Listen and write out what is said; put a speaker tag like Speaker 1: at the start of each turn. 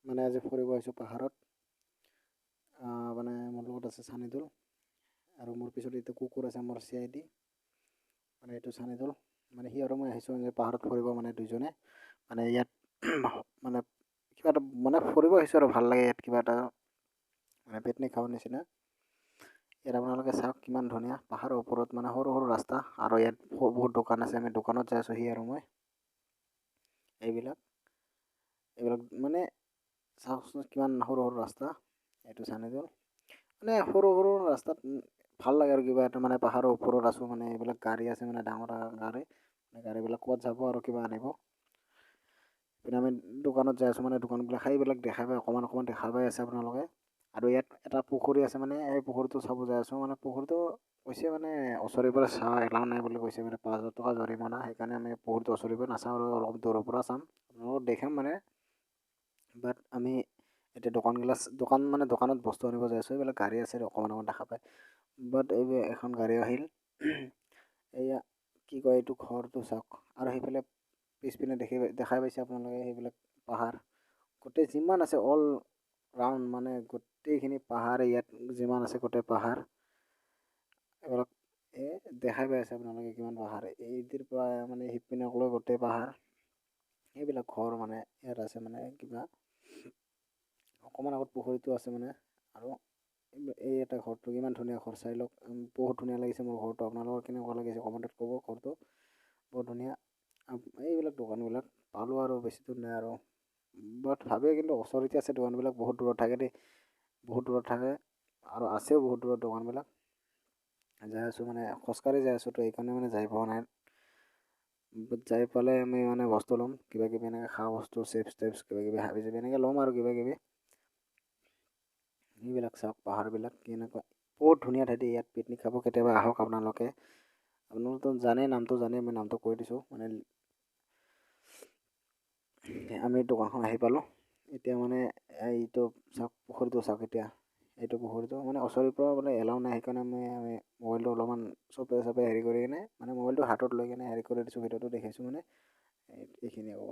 Speaker 1: মানে আজি ফুৰিব আহিছোঁ পাহাৰত। মানে মোৰ লগত আছে চানিদুল আৰু মোৰ পিছত এইটো কুকুৰ আছে মোৰ CID। মানে এইটো চানিদুল, মানে সি আৰু মই আহিছোঁ পাহাৰত ফুৰিব, মানে দুইজনে মানে ইয়াত মানে কিবা এটা মানে ফুৰিব আহিছোঁ আৰু ভাল লাগে ইয়াত কিবা এটা মানে পিকনিক খাবৰ নিচিনা। ইয়াত আপোনালোকে চাওক কিমান ধুনীয়া পাহাৰৰ ওপৰত মানে সৰু সৰু ৰাস্তা আৰু ইয়াত বহুত দোকান আছে। আমি দোকানত যাই আছোঁ সি আৰু মই। এইবিলাক এইবিলাক মানে চাওকচোন কিমান সৰু সৰু ৰাস্তা। এইটো চানিদুল, মানে সৰু সৰু ৰাস্তাত ভাল লাগে আৰু কিবা এটা মানে পাহাৰৰ ওপৰত আছোঁ। মানে এইবিলাক গাড়ী আছে, মানে ডাঙৰ ডাঙৰ গাড়ী, মানে গাড়ীবিলাক ক'ত যাব আৰু কিবা আনিব। পিনে আমি দোকানত যাই আছোঁ, মানে দোকানবিলাক সেইবিলাক দেখাই পাই অকণমান অকণমান দেখা পাই আছে আপোনালোকে। আৰু ইয়াত এটা পুখুৰী আছে, মানে এই পুখুৰীটো চাব যাই আছোঁ। মানে পুখুৰীটো কৈছে মানে ওচৰৰ পৰা চাওঁ এলাও নাই বুলি কৈছে, মানে 5000 টকা জৰিমনা। সেইকাৰণে আমি পুখুৰীটো ওচৰৰ পৰা নাচাওঁ আৰু অলপ দূৰৰ পৰা চাম, আপোনালোকক দেখাম মানে। বাট আমি এতিয়া দোকানগিলা দোকান মানে দোকানত বস্তু আনিব যাই আছোঁ। এইবিলাক গাড়ী আছে, অকণমান অকণমান দেখা পায়। বাট এই এখন গাড়ী আহিল। এয়া কি কয় এইটো ঘৰটো চাওক। আৰু সেইফালে পিছপিনে দেখি দেখাই পাইছে আপোনালোকে সেইবিলাক পাহাৰ গোটেই যিমান আছে অল ৰাউণ্ড, মানে গোটেইখিনি পাহাৰ ইয়াত যিমান আছে গোটেই পাহাৰ। এইবিলাক এই দেখাই পাই আছে আপোনালোকে কিমান পাহাৰ এইটোৰ পৰা মানে সিপিনক লৈ গোটেই পাহাৰ। এইবিলাক ঘৰ মানে ইয়াত আছে, মানে কিবা অকণমান আগত পুখুৰীটো আছে মানে। আৰু এই এটা ঘৰটো কিমান ধুনীয়া ঘৰ চাই লওক। বহুত ধুনীয়া লাগিছে মোৰ ঘৰটো। আপোনালোকৰ কেনেকুৱা লাগিছে কমেণ্টত ক'ব। ঘৰটো বহুত ধুনীয়া। এইবিলাক দোকানবিলাক পালোঁ আৰু বেছি দূৰ নাই আৰু। বাট ভাবে কিন্তু ওচৰতে আছে দোকানবিলাক, বহুত দূৰত থাকে দেই, বহুত দূৰত থাকে আৰু আছেও বহুত দূৰত দোকানবিলাক। যাই আছোঁ মানে খোজকাঢ়ি যাই আছোঁ, তো এইকাৰণে মানে যাই পোৱা নাই। বাট যাই পালে আমি মানে বস্তু ল'ম কিবা কিবি, এনেকৈ খোৱা বস্তু, চিপছ টিপছ কিবা কিবি হাবি জাবি এনেকৈ ল'ম আৰু কিবা কিবি। এইবিলাক চাওক পাহাৰবিলাক কেনেকুৱা, বহুত ধুনীয়া ঠাই ইয়াত পিকনিক খাব কেতিয়াবা আহক আপোনালোকে। আপোনালোকতো জানেই, নামটো জানেই, মই নামটো কৈ দিছোঁ। মানে আমি দোকানখন আহি পালোঁ এতিয়া। মানে এইটো চাওক, পুখুৰীটো চাওক এতিয়া। এইটো পুখুৰীটো মানে ওচৰৰ পৰা মানে এলাও নাই, সেইকাৰণে আমি মোবাইলটো অলপমান চপে চপে হেৰি কৰি কিনে মানে মোবাইলটো হাতত লৈ কিনে হেৰি কৰি দিছোঁ, ভিডিঅ'টো দেখাইছোঁ। মানে এইখিনিয়ে ক'ব।